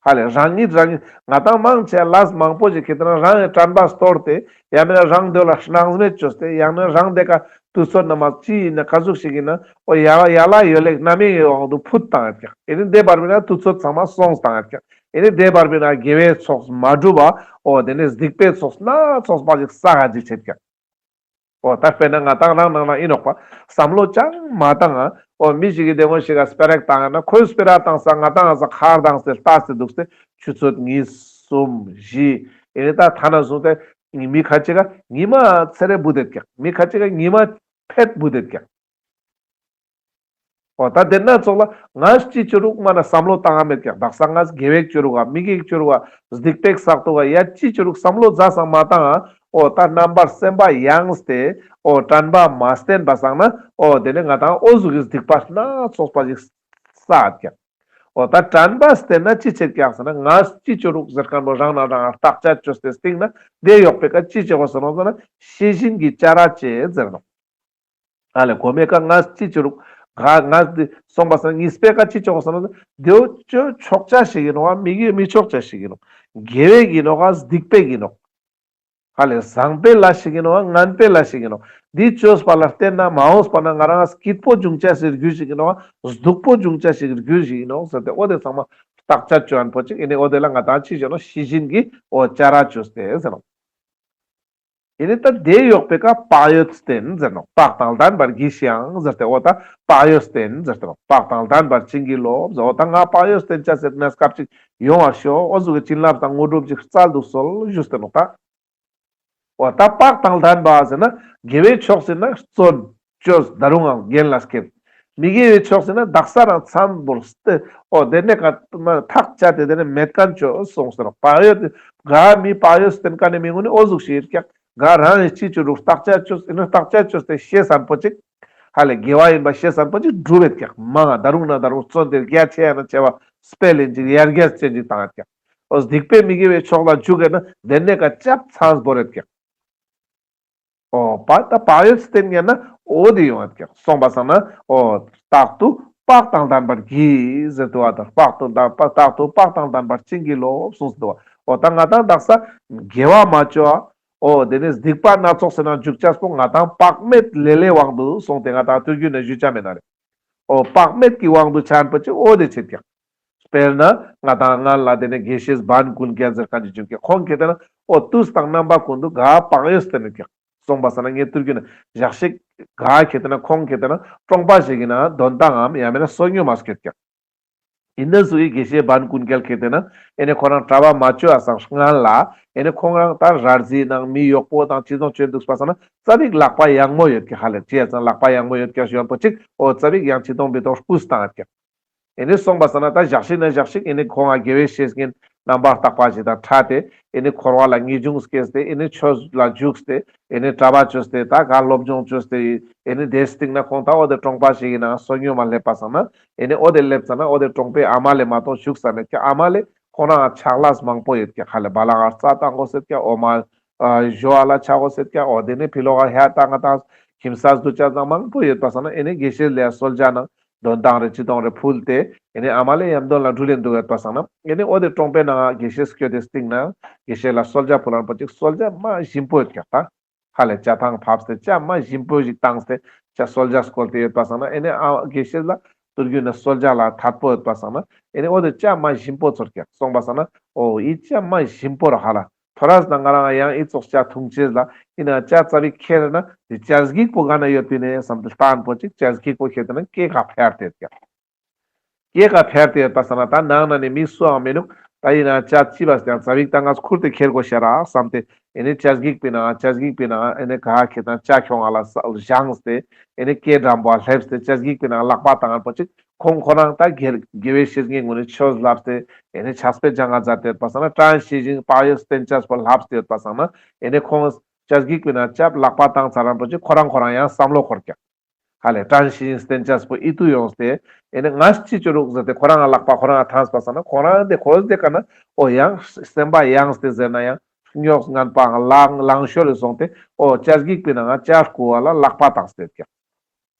ཧ་ལས་རང་ཉིད་རང་ཉིད་ང་དང་མང་ཆེ་ལས་མང་པོ་ཞིག་ཁེ་ཏེ་ན་རང་ངི་དྲན་པ་སྟོར་ཏེ་ཡང་མིན་ན་རང་འདོད་ལ་སྣང་མེད་བཅོས་ཏེ་ཡང་ན་རང་དེ་ཀ་དུས་ཚོད་ན་མ་ཅི་ཡིན་ན་ག་ཟུག་ཞིག་ཡིན་ན་འོ་ཡ་ལ་ཡ་ལ་ཡོད་ལེགས་རྣམ་གཡེང་གི་དབང་དུ་ཕུད་བཏང་ཡོད་ཀྱག། ཨེ་ནི་དེ་བར་མིན་ན་དུས་ཚོད་ཚང་མ་སོང་བཏང་ཡོད་ཀྱག། ཨེ་ནི་དེ་བར་མིན་ན་དགེ་བའི་ཚོགས་མ་སྒྲུབ་པ་འོ་དེ་ནི་སྡིག་པའི་ཚོགས་སྣ་ཚོགས་པ་ཞིག་བསགས་ཅིག་བྱེད་ཀྱག། འོ་ད་དཔེར་ན་ང་དང་རང་ནང་ན་ཡིན་ནོག་པ། བསམ་བློ་ཅང་མ་བཏང་ང་། འོ་མི་ཞིག་གི་དེ་ངོ་ཞིག་ག་སྤེ་ར་བཏང་ཡོད་ན་ཁོའི་སྤེ་ར་བཏང་ས་ང་དང་ས་ཁར་བཏང་སྟེ་ལྟ་སྟེ་འདུག་སྟེ་ཆུ་ཚོད་གཉིས་གསུམ་བཞི་ཨེ་ནི་ད་ཐ་ན་བཟུང་སྟེ་མི་ཁ་ཅིག་ག་ཉི་མ་ཚེ་རེ་བུད་དེད་ཀྱག། མི་ཁ་ཅིག་ག་ཉི་མ་ཕེད་བུད་དེད་ཀྱག། འོ་ད་དེ་སྣ་ཚོགས་ལ་ངས་ཅི་བཅོ་རུག་མ་ན་བསམ་བློ་བཏང་ང་མེད་ཀྱག། དག་ས་ངས་དགེ་བའི་བཅོ་རུག་ག་མི་དགེ་བཅོ་རུག་ག་སྡིག་པའི་བསགས་འདུག་ག་ཡ་ཅི་བཅོ་རུག་བསམ་བློ་རྩ་ས་མ་བཏང་ང་། འོ་ད་རྣམ་པར་སེམས་པ་ཡེངས་ཏེ་འོ་དྲན་པ་མ་བསྟེན་པ་སང་ན་འོ་དེ་ནས་ང་དང་འོ་ཟུག་གི་སྡིག་པ་སྣ་ཚོགས་པ་ཞིག་བསགས་ཀྱག། འོ་ད་དྲན་པ་བསྟེན་ན་ཅི་བྱེད་ཀྱག་ཟེར་ན་ངས་ཅི་བཅོ་རུག་ཟེར་མཁན་པོ་རང་ན་རང་བརྟག་དཔྱད་བཅོས་ཏེ་སྟིང་ན་དེ་ཡོག་པའི་ཀ་ཅི་བྱེད་དགོས་ཟེར་ན་ཟེར་ན་ཤེས་བཞིན་གྱི་བྱ་ར་བྱེད་ཟེར་ནོག། ཨ་ལེ་གོ་མའི་ཀ་ངས་ཅི་བཅོ་རུག་ག་ངས་འདི་སོང་པ་སང་གཉིས་པའི་ཀ་ཅི་བཅོ་དགོས་ཟེར་ན་དེའོ་ཆོག་ཆ་ཞིག་ཡིན་ནོག་ག་མི་དགེ་མི་ཆོག་ཆ་ཞིག་ཡིན་ནོག། དགེ་བའི་ཡིན་ནོག་ག་སྡིག་པའི་ཡིན་ནོག། ཧ་ལས་བཟང་པོའི་ལས་ཤིག་ཡིན་ནོག་ངན་པའི་ལས་ཤིག་ཡིན་ནོག། འདི་བཅོས་པ་ལ་བརྟེན་ན་མ་འོངས་པ་ན་ང་རང་སྐྱིད་པོ་འབྱུང་ཆ་ཞིག་རྒྱུ་ཞིག་ཡིན་ནོག་སྡུག་པོ་འབྱུང་ཆ་ཞིག་རྒྱུ་ཞིག་ཡིན་ནོག་ཟེར་ཏེ་འོ་དེ་ཚང་མ་བརྟག་དཔྱད་བཅོ་ཡན་པོ་ཅིག་ཨེ་ནི་འོ་དེ་ལ་ང་དང་ཅི་བྱེད་ནོག་ཤེས་བཞིན་གྱི་འོ་བྱ་ར་བཅོས་ཏེ་ཟེར་ནོག། ཨེ་ནི་ད་དེ་ཡོག་པའི་ཀ་བག་ཡོད་བསྟེན་ཟེར་ནོག། བག་དང་ལྡན་པར་གྱིས་ཤིག་ཡང་ཟེར་ཏེ་འོ་ད་བག་ཡོད་བསྟེན་ཟེར་ཏེ་ནོག། བག་དང་ལྡན་པར་བྱིན་གྱིས་རློབས་ཟེར། འོ་ད་ང་བག་ཡོད་བསྟེན་ཆ་ཟེར་ན་སྐབས་ཅིག་ཡོང་བར་ཤོག། འོ་ཟུག་གི་བྱིན་རླབས་དང་དངོས་གྲུབ་ཅིག་སྩལ་དུ་གསོལ་ཞུས་ཏེ་ནོག་ད། འོ་ད་བག་དང་ལྡན་པ་ཟེར་ན་དགེ་བའི་ཕྱོགས་ཟེར་ན་བརྩོན་བཅོས་ད་རུང་ངང་རྒྱན་ལ་སྐྱེད། མི་དགེ་བའི་ཕྱོགས་ཟེར་ན་དག་ས་རང་མཚམས་བོར་སྟེ་འོ་དེ་ནས་ཀ་ཐག་བཅད་དེ་དེ་ནས་མེད་མཁན་བཅོས་གསུངས་ཟེར་ནོག། བག་ཡོད་ག་མི་བག་ཡོད་བསྟེན་མཁན་ནི་མི་ངོ་ནི་འོ་ཟུག་ཞིག་ཡོད་ཀྱག། ག་རང་ཡིན་ཅི་བཅོ་རུག་བརྟག་དཔྱད་བཅོས་ཨེ་ནི་བརྟག་དཔྱད་བཅོས་ཏེ་ཤེས་ཡན་པོ་ཅིག་ཧ་ལས་དགེ་བ་ཡིན་པ་ཤེས་ཡན་པོ་ཅིག་སྒྲུབ་ཡོད་ཀྱག། མང་ང་ད་རུང་ན་ད་རུང་བརྩོན་ཏེ་རྒྱ་ཆེ་ཡང་ན་ཆེ་བ་སྤེལ་ཡིན་ཅིག་ཡར་རྒྱས་ཅན་ཅིག་བཏང་ཡོད་ཀྱག། འོ་སྡིག་པའི་མི་དགེ་བའི་ཕྱོགས་ལ་འཇུག་ཡོད་ན་དེ་ནས་ཀ་ཅབ་མཚམས་བོར་ཡོད་ཀྱག། འོ་བ་ད་བག་ཡོད་བསྟེན་ཡོད་ན་འོ་དེ་ཡོང་ཡོད་ཀྱག། སོང་པ་སང་ན་འོ་རྟག་ཏུ་བག་དང་ལྡན་པར་གྱིས་ཟེར་དུ་བ་དང་རྟག་ཏུ་ལྡན་པ་རྟག་ཏུ་བག་དང་ལྡན་པར་བྱིན་གྱིས་རློབས་གསུངས་ཟེར་དུ་བ། འོ་ད་ང་དང་དག་ས་དགེ་བ་མ་བཅོ་བ་འོ་དེ་ནས་སྡིག་པ་སྣ་ཚོགས་ཟེར་ན་འཇུག་ཆས་པོ་ང་དང་བག་མེད་ལས་ལས་དབང་དུ་སོང་སྟེ་ང་དང་དུས་རྒྱུན་ནས་ཞུ་ཆ་མེད་ན་རེ། འོ་བག་མེད་ཀྱི་དབང་དུ་ཆ་ཡན་པོ་ཅིག་འོ་དེ་བྱེད་ཀྱག། དཔེར་ན་ང་དང་སྔན་ལ་དེ་ནས་དགེ་བཤེས་འབན་ཀུན་རྒྱལ་ཟེར་མཁན་ཅིག་བྱུང་ཀྱག། ཁོང་ཁེ་ཏེ་ན་འོ་དུས་དང་རྣམ་པ་ཀུན་ཏུ་ག་བག་ཡོད་བསྟེན་ཡོད་ཀྱག། སོང་པ་སང་ན་ངས་དུས་རྒྱུན་ནས་ཞག་ཞིག་ག་ཁེ་ཏེ་ན་ཁོང་ཁེ་ཏེ་ན་གྲོང་པ་ཞིག་གི་ནང་དོན་ཏང་ངམ་ཡང་མིན་ན་བསོད་སྙོམས་མ་སྐྱོད་ཀྱག། ཡིན་ན་སུ་ཡི་དགེ་བཤེས་འབན་ཀུན་རྒྱལ་ཁེ་ཏེ་ན་ཨེ་ནི་ཁོ་རང་གྲྭ་པ་མ་བཅོ་བ་སང་སྔན་ལ་ཨེ་ནི་ཁོང་རང་ད་ར་རྫི་ནང་མི་གཡོག་པོ་དང་ཅི་དང་བཅོ་འདུག་པ་སང་ན་ཙ་པིག་ལག་པ་ཡང་མོ་ཡོད་ཀྱག། ཧ་ལས་ཅི་ཡ་ཙང་ལག་པ་ཡང་མོ་ཡོད་ཀྱག་ཞུ་ཡན་པོ་ཅིག་འོ་ཙ་པིག་ཡང་ཅི་དང་བི་དོང་སྤུས་བཏང་ཡོད་ཀྱག། ཨེ་ནི་སོང་པ་སང་ན་ད་ཞག་ཞིག་ན་ཞག་ཞིག་ཨེ་ནི་ཁོང་ང་དགེ་བའི་བཤེས་གཉེན་རྣམ་པར་དག་པ་ཞིག་དང་ཕྲད་དེ་ཨེ་ནི་འཁོར་བ་ལ་ངེས་འབྱུང་སྐྱེས་ཏེ་ཨེ་ནི་ཆོས་ལ་འཇུག་སྟེ་ཨེ་ནི་གྲྭ་པ་བཅོས་ཏེ་ད་ག་སློབ་སྦྱོང་བཅོས་ཏེ་ཨེ་ནི་དེ་སྟིང་ན་ཁོང་ད་འོ་དེ་གྲོང་པ་ཞིག་གི་ནང་བསོད་སྙོམས་མ་སླེབས་པ་སང་ན་ཨེ་ནི་འོ་དེ་སླེབས་ཙ་ན་འོ་དེ་གྲོང་པའི་ཨ་མ་ལེ་མ་གཏོགས་བཞུགས་ས་མེད་ཀྱག། ཨ་མ་ལེ་ཁོང་རང་ང་ཕྱག་ལས་མང་པོ་ཡོད་ཀྱག། ཧ་ལས་བ་ལང་ང་རྩྭ་བཏང་དགོས་སེད་ཀྱག། འོ་མ་ཨ་ཞོ་ཨ་ལ་ཆ་དགོས་སེད་ཀྱག། འོ་དེ་ནས་ཕི་ལོག་ག་ཧེ་ཏང་ང་ཏང་ཁྱིམ་ས་སྡུ་ཅ་ཙང་མང་པོ་ཡོད་པ་སང་ན་ཨེ་ནི་དགེ་བཤེས་ལེ་གསོལ་ཇ་ནང་དོན་ཏང་རེ་ཅི་དང་རེ་ཕུལ་ཏེ་ཨེ་ནི་ཨ་མ་ལེ་ཡམ་དོན་ལ་འགྲུལ་ལེན་འདུག་ཡོད་པ་སང་ན་ཨེ་ནི་འོ་དེ་གྲོང་པའི་ནང་དགེ་བཤེས་སྐྱོད་དེ་སྟིང་ན་དགེ་བཤེས་ལ་གསོལ་ཇ་ཕུལ་ལན་པོ་ཅིག་གསོལ་ཇ་མ་ཞིམ་པོ་ཡོད་ཀྱག་ད། ཧ་ལས་ཇ་ཐང་ཕབས་ཏེ་ཇ་མ་ཞིམ་པོ་ཞིག་བཏང་སྟེ་ཇ་གསོལ་ཇ་སྐོལ་ཏེ་ཡོད་པ་སང་ན་ཨེ་ནི་ཨ་དགེ་བཤེས་ལ་དུས་རྒྱུན་ནས་གསོལ་ཇ་ལ་ཐད་པོ་ཡོད་པ་སང་ན་ཨེ་ནི་འོ་དེ་ཇ་མ་ཞིམ་པོ་ཚོར་ཀྱག། སོང་པ་སང་ན་འོ་ཡི་ཇ་མ་ཞིམ་པོ་ར་ཧ་ལ། ཐོ་རས་ན་ང་རང་ཡང་ཨི་ཙོགས་ཇ་འཐུང་ཅེས་ལ་ཨིན་ན་ཇ་ཙ་པིག་ཁྱེར་ན་དེ་ཇ་སྒིག་པོ་ག་ན་ཡོད་པིན་ནས་བསམ་སྟེ་ལྟ་ཡན་པོ་ཅིག་ཇ་སྒིག་པོ་ཁྱེར་ཏེ་ན་སྐེ་ཁ་ཕྱར་ཏེ་ཡོད་ཀྱག། སྐྱེ་ག་ཕེར་ཏེ་ཡོད་པ་སང་ན་ད་ནང་ན་ནི་མི་སུའང་མི་ནུག། ད་ཡིན་ན་ཅ་ཅི་བ་སྟེ་ཡང་ཙ་བིག་ད་ང་ཁུར་ཏེ་ཁྱེར་དགོས་ཤ་ར་བསམ་སྟེ་ཨེ་ནི་ཅ་གིག་པི་ནང་ཅ་གིག་པི་ནང་ཨེ་ནི་ག་ཁེ་ད་ཅ་ཁྱོང་ང་ལ་བཞེངས་ཏེ་ཨེ་ནི་སྐེ་འགྲམ་པོ་སླེབས་ཏེ་ཅ་གིག་པི་ནང་ལག་པ་བཏང་པོ་ཅིག་ཁོང་ཁོ་རང་ད་དགེ་དགེ་བའི་བཤེས་གཉེན་ངོ་ནི་ཆོས་ལབ་སྟེ་ཨེ་ནི་ཕྱག་དཔེ་སྦྱང་ང་མཛད་དེ་ཡོད་པ་སང་ན་དྲན་ཤེས་བཞིན་བག་ཡོད་བསྟེན་ཅེས་པོ་ལབ་སྟེ་ཡོད་པ་སང་ན་ཨེ་ནི་ཁོང་ཅ་གིག་པི་ནང་ཅབ་ལག་པ་བཏང་ཚར་རམ་པོ་ཅིག་ཁོ་རང་ཁོ་རང་ཡང་བསམ་བློ་འཁོར་ཀྱག། ཧ་ལས་དྲན་ཤེས་བཞིན་བསྟེན་ཅེས་པོ་ཨིད་ཏུ་ཡོངས་ཏེ་ཨེ་ནི་ངས་ཅི་ཅོ་རུག་ཟེར་ཏེ་ཁོ་རང་ལག་པ་ཁོ་རང་ཐམས་པ་སང་ན་ཁོ་རང་དེ་ཁོ་དེ་ཀ་ན་འོ་ཡང་སེམས་པ་ཡངས་ཏེ་ཟེར་ན་ཡང་རྙོག་ངན་པ་ལང་ལང་ཤོར་རེ་སོང་སྟེ་འོ་ཅ་གིག་པི་ནང་ཅ་སྐུ་བ་ལ་ལག་པ་བཏང་སྟེ་ཀྱག།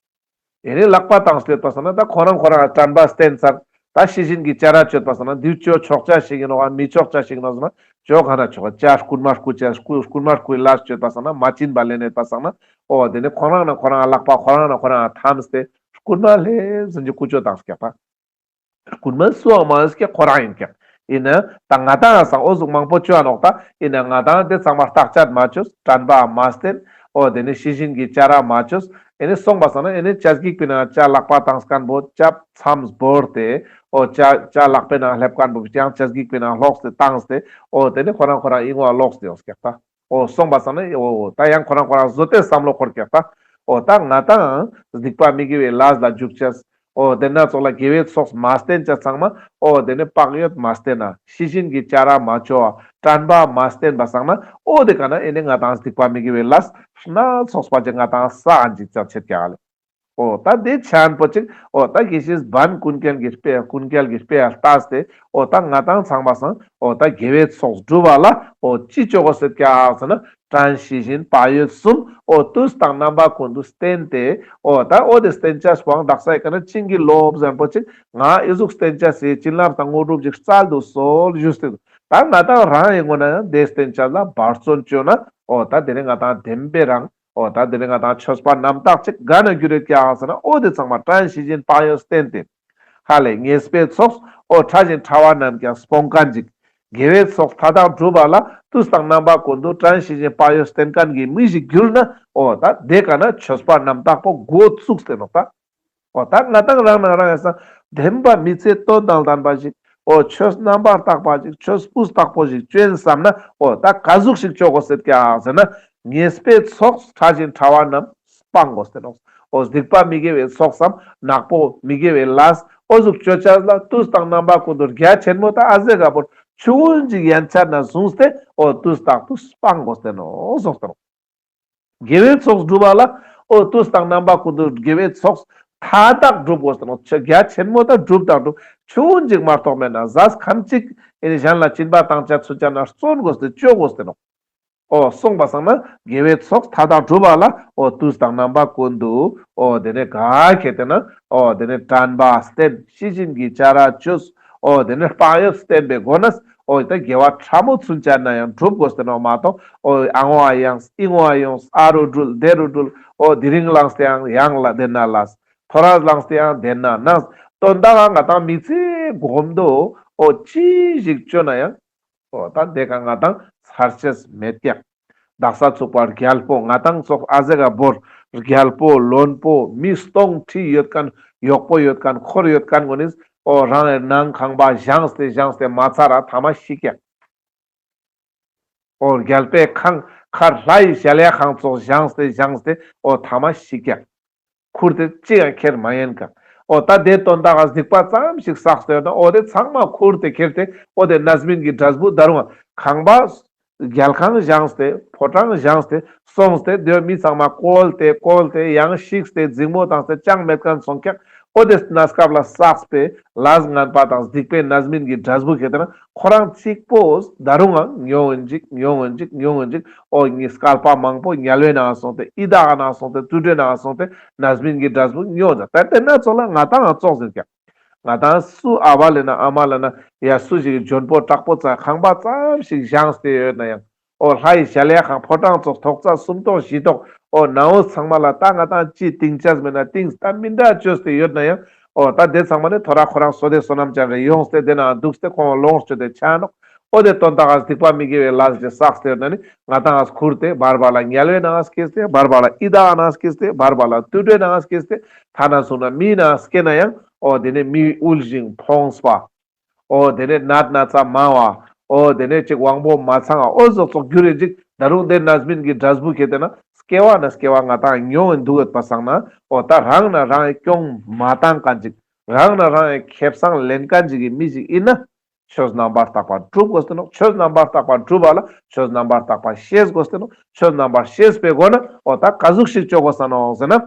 ཨེ་ནི་ལག་པ་བཏང་སྟེ་ཡོད་པ་སང་ན་ད་ཁོ་རང་ཁོ་རང་དྲན་པ་བསྟེན་ཚར། ད་ཤེས་བཞིན་གྱི་བྱ་ར་ཅོ་ཡོད་པ་སང་ན་འདི་ཅོ་ཆོག་ཅ་ཞིག་ཡིན་ནོག་ག་མི་ཆོག་ཅ་ཞིག་ཡིན་ནོག་ཟེར་ན་ཅོ་ག་ན་ཆོག་ཅ་རྐུན་མ་རྐུ་ཅ་རྐུ་རྐུན་མ་རྐུའི་ལས་ཅོ་ཡོད་པ་སང་ན་མ་བྱིན་པ་ལེན་ཡོད་པ་སང་ན་འོ་དེ་ནི་ཁོ་རང་ན་ཁོ་རང་ལག་པ་ཁོ་རང་ན་ཁོ་རང་ཐམས་ཏེ་རྐུན་མ་ལེ་ཟིན་གྱི་རྐུ་ཅོ་བཏང་སྐྱག་པ། རྐུན་མ་སུའང་མ་ཡིན་ཀྱག་ཁོ་རང་ཡིན་ཀྱག། ཡིན་ན་ད་ང་ཏང་སང་འོ་ཟུག་མང་པོ་ཅོ་ཨ་ནོག་ད། ཡིན་ན་ང་ཏང་དེ་ཚང་མ་བརྟག་དཔྱད་མ་ཅོས་དྲན་པ་མ་བསྟེན། འོ་དེ་ནི་ཤེས་བཞིན་གྱི་བྱ་ར་མ་ཅོས། ཨེ་ནི་སོང་པ་སང་ན་ཨེ་ནི་ཅ་གིག་པི་ནང་ཅ་ལག་པ་བཏང་མཁན་པོ་ཅ་མཚམས་བོར་ཏེ་འོ་ཅ་ཅ་ལག་པའི་ནང་སླེབས་མཁན་པོ་ཡང་ཅ་གིག་པི་ནང་ལོག་སྟེ་བཏང་སྟེ་འོ་དེ་ནི་ཁོ་རང་ཁོ་རང་ཡིན་ནོག་ལོག་སྟེ་ཡོང་ཀྱག་ད། འོ་སོང་པ་སང་ན་འོ་ད་ཡང་ཁོ་རང་ཁོ་རང་བཟོ་ལྟའི་བསམ་བློ་འཁོར་ཀྱག་ད། འོ་ད་ང་ཏང་སྡིག་པ་མི་དགེ་བའི་ལས་ལ་འཇུག་ཅེས། འོ་དེ་ན་ཚོགས་ལ་དགེ་བའི་ཚོགས་མ་བསྟེན་ཅ་ཚང་མ་འོ་དེ་ནི་བག་ཡོད་མ་བསྟེན་ན་ཤེས་བཞིན་གྱི་བྱ་ར་མ་ཅོ་བ་དྲན་པ་མ་བསྟེན་པ་སང་ན་འོ་དེ་ཀ་ན་ཨེ་ནི་ང་ཏང་སྡིག་པ་མི་དགེ་བའི་ལས་སྣ་ཚོགས་པ་ཅིག་ང་ཏང་བསགས་ཨིན་ཅིག་ཙམ་ཆེད་ཀྱག་ལེ། འོ་ད་དེ་ཆ་ཨན་པོ་ཅིག་འོ་ད་དགེ་བཤེས་བན་ཀུན་མཁྱེན་གྱི་དཔེ་ཀུན་མཁྱེན་གྱི་དཔེ་ལྟས་ཏེ་འོ་ད་ང་ཏང་ཚང་མ་སང་འོ་ད་དགེ་བའི་ཚོགས་སྒྲུབ་པ་ལ་འོ་ཅི་ཅོ་དགོས་ཟེར་ཀྱག་ཟེར་ན་དྲན་ཤེས་བཞིན་བག་ཡོད་གསུམ་འོ་དུས་དང་རྣམ་པ་ཀུན་ཏུ་བསྟེན་ཏེ་འོ་ད་འོ་དེ་བསྟེན་ཅེས་པོའང་དག་ས་ཡི་ཀ་ན་བྱིན་གྱིས་རློབས་ཟེར་ཨན་པོ་ཅིག་ང་ཨི་ཟུག་བསྟེན་ཅེས་སི་བྱིན་རླབས་དང་དངོས་གྲུབ་ཅིག་སྩལ་དུ་གསོལ་ཞུས་ཏེ་ད་ང་ཏང་རང་ཡིན་ངོ་ན་ཡང་དེ་བསྟེན་ཅེས་ལ་འབད་བརྩོན་ཅོ་ན་འོ་ད་དེ་ནི་ང་ཏང་བདེན་པའི་རང་འོ་ད་དེ་ནི་ང་ཏང་ཆོས་པ་རྣམ་དག་ཅིག་ག་ན་འགྱུར་ཡོད་ཀྱག་ཟེར་ན་འོ་དེ་ཚང་མ་དྲན་ཤེས་བཞིན་བག་ཡོད་བསྟེན་ཏེ། ཧ་ལས་ཉེས་པའི་ཚོགས་འོ་ཕྲ་ཞིང་ཕྲ་བ་རྣམས་ཀྱང་སྤོང་མཁན་ཅིག། དགེ་བའི་ཚོགས་མཐའ་དག་སྒྲུབ་པ་ལ་དུས་དང་རྣམ་པ་ཀུན་ཏུ་དྲན་ཤེས་བཞིན་བག་ཡོད་བསྟེན་མཁན་གྱི་མི་ཞིག་གྱུར་ན་འོ་ད་དེ་ཀ་ན་ཆོས་པ་རྣམ་དག་པོ་འགོ་བཙུགས་ཏེ་ནོག་ད། འོ་ད་ང་ཏང་རང་ན་རང་ཡ་ས་བདེན་པ་མི་ཚེ་དོན་དང་ལྡན་པ་ཞིག་འོ་ཆོས་རྣམ་པར་དག་པ་ཞིག་ཆོས་སྤུས་དག་པོ་ཞིག་ཅོ་ཨིན་བསམ་ན་འོ་ད་ག་ཟུག་ཞིག་ཅོ་དགོས་ཟེར་ཀྱག་ཟེར་ན་ཉེས་པའི་ཚོགས་ཕྲ་ཞིང་ཕྲ་བ་རྣམས་སྤང་དགོས་ཟེར་ནོག། འོ་སྡིག་པ་མི་དགེ་བའི་ཚོགས་སམ་ནག་པོ་མི་དགེ་བའི་ལས་འོ་ཟུག་ཅོ་ཅེས་ལ་དུས་དང་རྣམ་པ་ཀུན་ཏུ་རྒྱ་ཆེན་མོ་ད་ཨ་ཟེ་ག་བོར་ཆུང་ངུན་ཅིག་ཡན་ཆད་ན་བཟུང་སྟེ་འོ་དུས་རྟག་ཏུ་སྤང་དགོས་ཟེར་ནོག་ཟེར་ནོག། དགེ་བའི་ཚོགས་སྒྲུབ་པ་ལ་འོ་དུས་དང་རྣམ་པ་ཀུན་ཏུ་དགེ་བའི་ཚོགས་མཐའ་དག་སྒྲུབ་དགོས་ཟེར་ནོག། ཆ་རྒྱ་ཆེན་མོ་ད་སྒྲུབ་དང་སྒྲུབ་ཆུང་ངུན་ཅིག་མ་གཏོགས་མེད་ན་ཟས་ཁན་ཅིག་ཨེ་ནི་གཞན་ལ་སྦྱིན་པ་བཏང་ཅེས་ཚུ་ཅ་ན་བརྩོན་དགོས་ཏེ་ཅོ་དགོས་ཟེར་ནོག། འོ་སོང་པ་སང་ན་དགེ་བའི་ཚོགས་མཐའ་དག་སྒྲུབ་པ་ལ་འོ་དུས་དང་རྣམ་པ་ཀུན་ཏུ་འོ་དེ་ནི་ག་ཁེ་ཏེ་ན་འོ་དེ་ནི་དྲན་པ་བསྟེན་ཤེས་བཞིན་གྱི་བྱ་ར་ཅོས། འོ་དེ་ནི་བག་ཡོད་བསྟེན་པའི་སྒོ་ནས་འོ་ད་དགེ་བ་ཕྲ་མོ་ཚུན་ཆད་ན་ཡང་སྒྲུབ་དགོས་ཏེ་ནོག་མ་གཏོགས་འོ་ཨ་ངོ་ཨ་ཡོངས་ཨི་ངོ་ཨ་ཡོངས་ཨ་རུ་འགྲུལ་དེ་རུ་འགྲུལ་འོ་དེ་རིང་ལངས་ཏེ་ཡང་ཡང་ལ་དེ་ན་ལས་ཐོ་རས་ལངས་ཏེ་ཡང་དེ་ན་ནངས་དོན་དག་ང་ཏང་མི་ཚེ་གོམ་དོ་འོ་ཅི་ཞིག་ཅོ་ན་ཡང་འོ་ད་དེ་ཀ་ང་ཏང་ཚར་ཅེས་མེད་ཀྱག། དག་ས་ཚུག་པ་རྒྱལ་པོ་ང་ཏང་ཚོགས་ཨ་ཟེ་ག་བོར་རྒྱལ་པོ་བློན་པོ་མི་སྟོང་ཁྲི་ཡོད་མཁན་གཡོག་པོ་ཡོད་མཁན་འཁོར་ཡོད་མཁན་ངོ་ནི་འོ་རང་ངི་ནང་ཁང་པ་བཞེངས་ཏེ་བཞེངས་ཏེ་མ་ཚར་ར་ཐ་མ་ཤི་ཀྱག། འོ་རྒྱལ་པོའི་ཁང་མཁར་ལྷའི་གཞལ་ཡས་ཁང་ཚོགས་བཞེངས་ཏེ་བཞེངས་ཏེ་འོ་ཐ་མ་ཤི་ཀྱག། ཁུར་ཏེ་ཅི་ཡང་ཁྱེར་མ་ཉན་ཀ། འོ་ད་དེ་དོན་དག་ག་སྡིག་པ་ཙམ་ཞིག་བསགས་ཏེ་ཡོད་ན་འོ་དེ་ཚང་མ་ཁུར་ཏེ་ཁྱེར་ཏེ་འོ་དེ་རྣམ་སྨིན་གྱི་འབྲས་བུ་ད་རུང་ཁང་པ་རྒྱལ་ཁང་བཞེངས་ཏེ་ཕོ་བྲང་བཞེངས་ཏེ་སོང་སྟེ་དེ་མི་ཚང་མ་བཀོལ་ཏེ་བཀོལ་ཏེ་ཡང་བཤིགས་ཏེ་འཛིང་མོ་བཏང་སྟེ་ཅང་མེད་མཁན་སོང་ཀྱག། འོ་དེ་གནས་སྐབས་ལ་བསགས་པའི་ལས་ངན་པ་དང་སྡིག་པའི་རྣམ་སྨིན་གྱི་འབྲས་བུ་ཁེ་ཏེ་ན་ཁོ་རང་གཅིག་པོ་ད་རུང་ཡང་མྱོང་ཡིན་ཅིག་མྱོང་ཡིན་ཅིག་མྱོང་ཡིན་ཅིག་འོ་ངའི་བསྐལ་པ་མང་པོ་དམྱལ་བའི་ནང་སོང་སྟེ་ཡི་དྭགས་ནང་སོང་སྟེ་དུད་འགྲོའི་ནང་སོང་སྟེ་རྣམ་སྨིན་གྱི་འབྲས་བུ་མྱོང་ཡིན། ད་དེ་ན་ཚོགས་ལ་ང་ཏང་ང་ཚོགས་ཟེར་ཀྱག། ང་ཏང་སུ་ཨ་བ་ལེ་ན་ཨ་མ་ལེ་ན་ཡ་སུ་ཞིག་གི་འཇོན་པོ་དྲག་པོ་ཙ་ཁང་པ་ཙམ་ཞིག་བཞེངས་ཏེ་ཡོད་ན་ཡང་འོ་ལྷའི་གཞལ་ཡས་ཁང་ཕོ་བྲང་ཚོགས་ཐོག་ཙ་སུམ་ཐོག་བཞི་ཐོག་འོ་ནང་འོ་ཚང་མ་ལ་ད་ང་ཏང་ཅི་ཏིང་ཅས་མེད་ན་ཏིང་ད་མི་འདྲ་བཅོས་ཏེ་ཡོད་ན་ཡང་འོ་ད་དེ་ཚང་མ་ནི་ཐོ་ར་ཁོ་རང་བསོད་བདེ་བསོད་ནམས་ཅན་རེ་ཡོངས་ཏེ་དེ་ན་འདུག་སྟེ་ཁོང་ལོངས་སྤྱོད་དེ་ཆ་ནོག། འོ་དེ་དོན་དག་ག་སྡིག་པ་མི་དགེ་བའི་ལས་ཅི་བསགས་ཏེ་ཡོད་ན་ནི་ང་ཏང་ང་ཁུར་ཏེ་བར་བར་ལ་དམྱལ་བའི་ནང་སྐྱེས་ཏེ་བར་བར་ལ་ཡི་དྭགས་ནང་སྐྱེས་ཏེ་བར་བར་ལ་དུད་འགྲོའི་ནང་སྐྱེས་ཏེ་ཐ་ན་སོང་ན་མིའི་ནང་སྐྱེས་ན་ཡང་ འོ་དེ་ནས་མི་དབུལ་ཞིང་ཕོངས་པ། འོ་དེ་ནས་ནད་ན་ཚ་མང་བ། འོ་དེ་ནས་ཅིག་དབང་པོ་མ་ཚང་བ། འོ་ཟོག་ཙོགས་གྱུར་རེ་ཅིག་ད་རུང་དེ་རྣམ་སྨིན་གྱི་འབྲས་བུ་ཁྱེར་ཏེ་ན་སྐྱེ་བ་ན་སྐྱེ་བ་ང་ཏང་མྱོང་ཡིན་འདུག་ཡོད་པ་སང་ན། འོ་ད་རང་ན་རང་ཡི་སྐྱོང་མ་བཏང་མཁན་ཅིག་རང་ན་རང་ཡི་ཁེ་བཟང་ལེན་མཁན་ཅིག་གི་མི་ཞིག་ཡིན་ན། ཆོས་རྣམ་པར་དག་པ་སྒྲུབ་དགོས་ཏེ་ནོག་ཆོས་རྣམ་པར་དག་པ་སྒྲུབ་པ་ལ་ཆོས་རྣམ་པར་དག་པ་ཤེས་དགོས་ཏེ་ནོག་ཆོས་རྣམ་པར་ཤེས་པའི་སྒོ་ན་འོ་ད་ག་ཟུག་ཞིག་བཅོ་དགོས་ས་ནོག་ཟེར་ན།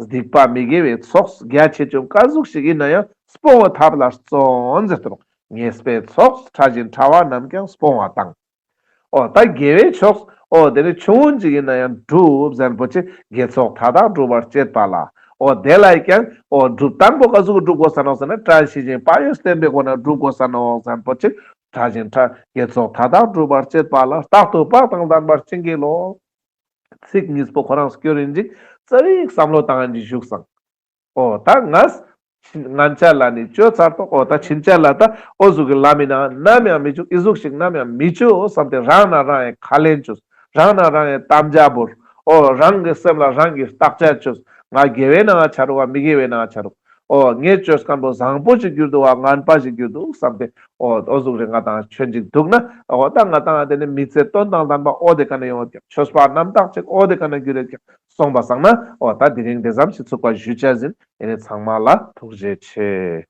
སྡིག་པ་མི་དགེ་བའི་ཚོགས་རྒྱ་ཆེ་ཆུང་ག་ཟུག་ཞིག་ཡིན་ན་ཡང་སྤོང་བའི་ཐབས་ལ་བརྩོན་ཟེར་ཏེ་ནོག་ཉེས་པའི་ཚོགས་ཕྲ་ཞིང་ཕྲ་བ་རྣམས་ཀྱང་སྤོང་བ་དང་། འོ་ད་དགེ་བའི་ཕྱོགས་འོ་དེ་ནི་ཆུང་ངུན་ཅིག་ཡིན་ན་ཡང་སྒྲུབ་ཟེར་མཁན་པོ་ཅིག་དགེ་ཚོགས་མཐའ་དག་སྒྲུབ་པར་བྱེད་པ་ལ། འོ་དེ་ལ་ཡང་འོ་སྒྲུབ་སྟངས་པོ་ག་ཟུག་སྒྲུབ་དགོས་ས་ནོག་ཟེར་ན། བཀྲ་ཤིས་ཤིང་བག་ཡོད་བརྟན་པའི་སྒོ་ན་སྒྲུབ་དགོས་ས་ནོག་ཟེར་མཁན་པོ་ཅིག་ཕྲ་ཞིང་ཕྲ། དགེ་ཚོགས་མཐའ་དག་སྒྲུབ་པར་བྱེད་པ་ལ། རྟག་ཏུ་བག་དང་ལྡན་པར་བྱིན་གྱིས་རློབས། ཚིག་གཉིས་པོ་ཁོ་རང་སྐྱོར་ཡིན་ཅིག་རྩ་བའི་བསམ་བློ་བཏང་ཡིན་ཅིག་བཞུགས་སང་། འོ་ད་ང་ཕྱིན་ང་ཆ་ལ་ནི་བཅོ་ཚར་ཏོག་འོ་ད་ཕྱིན་ཆད་ལ་ད་འོ་ཟུག་གི་ལམ་མི་ནང་ནམ་ཡང་མི་བཅུག་ཨི་ཟུག་ཞིག་ནམ་ཡང་མི་བཅོ་བསམ་སྟེ་རང་ན་རང་ཡང་ཁས་ལེན་བཅོས། རང་ན་རང་ཡང་དམ་བཅའ་བོར། འོ་རང་གི་སེམས་ལ་རང་གིས་བརྟག་དཔྱད་བཅོས། ང་དགེ་བའི་ནང་ཆ་རུག་ག་མི་དགེ་བའི་ནང་ཆ་རུག་འོ་ངས་བཅོས་མཁན་པོ་བཟང་པོ་ཞིག་གྱུར་འདུག་ག་ངན་པ་ཞིག་གྱུར་འདུག་བསམ་སྟེ། འོ་འོ་ཟུག་རེ་ང་ཏང་ཆོས་ཅིག་འདུག་ན། འོ་ད་ང་ཏང་དེ་ནི་མི་ཚེ་དོན་དང་ལྡན་པ་འོ་དེ་ཀ་ན་ཡོང་བ་ཀྱང་ཆོས་པ་རྣམ་དག་ཅིག་འོ་དེ་ཀ་ན་འགྱུར་རེ་ཀྱང་། སོང་པ་སང་ན་འོ་ད་དེ་རིང་དེ་ཙམ་ཞིག་ཚུགས་པ་ཞུ་ཅེས་ཡིན། ཨེ་ནི་ཚང་མ་ལ་ཐུགས་རྗེ་ཆེ།